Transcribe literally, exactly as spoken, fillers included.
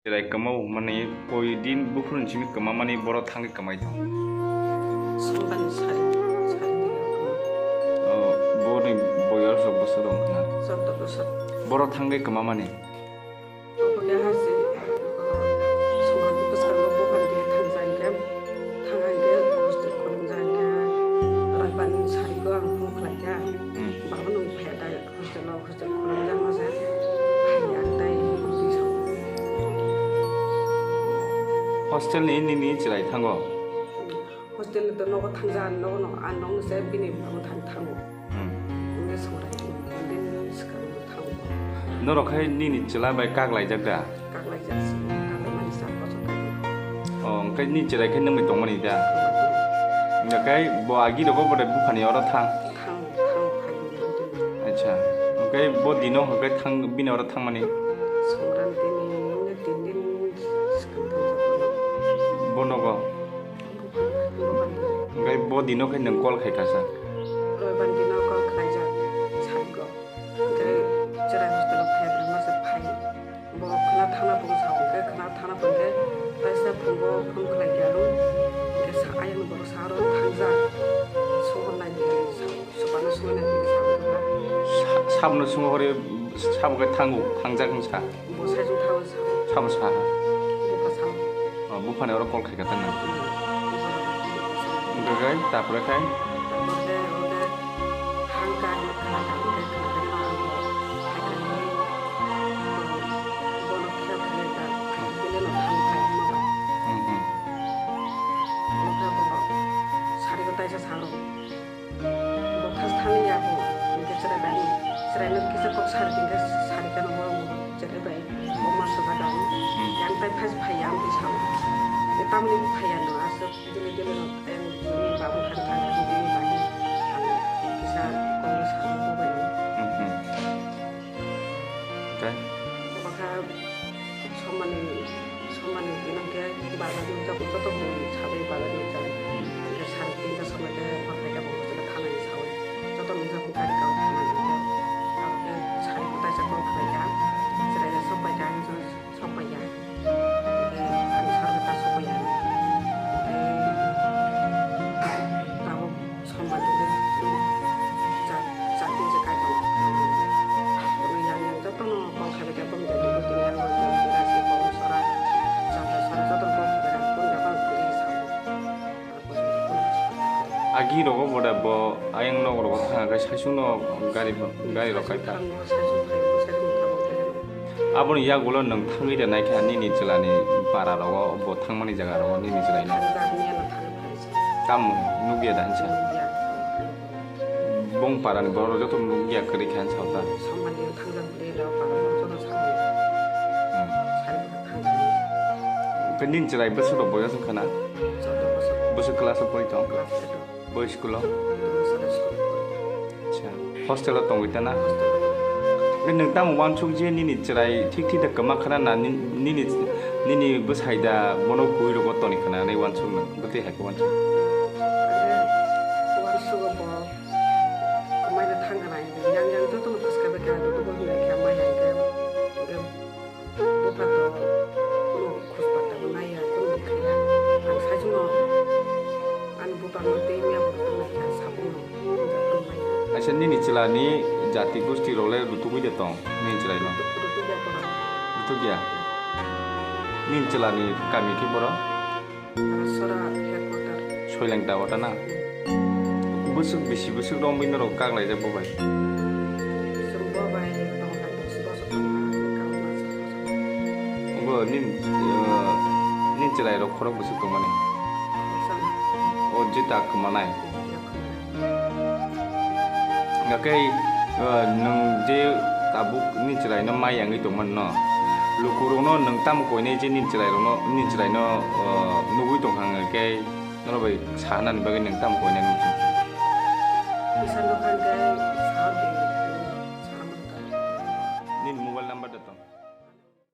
Chwrai kwmao hwnmani koi din buphuruni simi kwmamani boro thangwi kwmai tong. Songkani sari, sari ni yakung. O, boni boyos rok bwswk rok wngkha na? Chwddo bosor. Boro thangwi kwmamani. Obo khe haise, songkani bwskango buphang khe thangsa hinkhe, thang hinkhe hostel khulumjak hinkhe, raibani sari go ang phone khlaikha. Hmm. Baba nwng phaiya da hostel o, hostel khulumjakma se phaiya tei twi sao. Hostel ni nini chwrai thango? Hostel ni to nogo thangja, nogo no, a nogo se bini bwthang thango. Hmm. Nge songrai din din swkang thango. Norok khai nini chwla bai kak laijak da? Kak laijak si, kak laimani sa koso kak. O, hwnkhe nini chwrai khe nwngwi tongmani da? Hwnkhe bo agi rogo bo de buphani oro thang? Thang, thang phai din din. Acha. Hwnkhe bo dino hwnkhe thang, bini oro thangmani? Songrai din nge din din swkang thango. Bo nogo? Hwnkhe bo dino khe nwng call khai kha sa? Roibar dino call khlaijak sari go. Hwnkhe chwrai hostel o phai rwma se phai. Bo khwna thana phung sa hwnkhe khwna thana phung khe taisa phungo phone khlai khe ano. Hwnkhe sa ayang borok sa aro thangjak. Sohor nai di sa, sohor nai di sa. Sa-, sabno sungo hore sabo khe thango, thangjak wng sa? Bo sai jung thango sa. Sabo sa? Bo kha sa. O, buphani oro call khai kha tang nang. Hwnkhe kai, tapore kai? Hmm, hmm. Yang tai phai phai yang di sao. Tamni phai ano aswk. Dile dile no ayang bini babung khan khan bini bani ang kisa kongwi sakno bubaino. Mhm. Tei? Bokha somani somani binang khe bazar ni joto joto bui sabai bazar ni jai. Khe sari tinta somai khe hor khe kabo hostel thanai sawi. Joto ni joto gari kabo thanai khe. Abo khe sari kotai sa kok khlai kha. Chwrai sok pai kha. Sok pai ya. Hwnkhe ani sar khe ta sok pai ya. Hwnkhe tabuk sombar hwnkhe cha, cha tin je kai tongo. Hwnkhe yang yang jotono kok khabai khe bumjani bwtwini yang yang yang yang si kok sora, chata sora jotono kok khabai khe bumjani bang kwrwi sao. Agi rogo boda bo ayang nok rogo thang khe saichung no gari gari rok kai ta. Aboni yagulo nwng thangwi da naikha nini chwlani para rogo bo thangmani jaga rogo nini chwlai no. Tamo nukya da hinsa. Bong para ni borok joto nukya kwrwi kha hinsa ta. Hwnkhe nini chwlai bwswk rok boyos wngkha na? Bwswk class o pori tong? Boi school o? Acha. Hostel o tongwi ta na? Hwnkhe nwng tamo uansuk je nini chwrai thik thik da kwma khana na ni-, nini, nini bwsai da bono kui rogo toni khana hinwi uansuk nwng? Bwtwi hai khe uansuk. Buphang to kuno khus patta bo naiya, kuno bwkhaiya. Ang saichung no ani buphang no tei miya bo naikha, sabung no. Aisa nini chwla ni jati gosti rok le rutugwi de tong nini chwrai no? Rutugya borok. Rutugya? Nini chwla ni kami khe boro? Sora headquarter. Soileng ta wata na? Bwswk bisi bwswk romwi norok kak laijak bo bai? Chwng bo bai tongkha bwswk bosor tongkha, kangma sa bosor. Obo nin, uh, nin chwrai rok khorok bwswk tongmani? Khoroksa. O jeta kwmanai? Jeta kwmanai. Hwnkhe, uh, nwng je tabuk ni chwraino mai yangwi tongmani no, lukurokno nwng tamo koinai je ni chwrairokno, ni chwraino, uh, nugwi tongkha hwnkhe norok bai sanani bagwi nwng tamo koinai nukha? Kisa nukha hwnkhe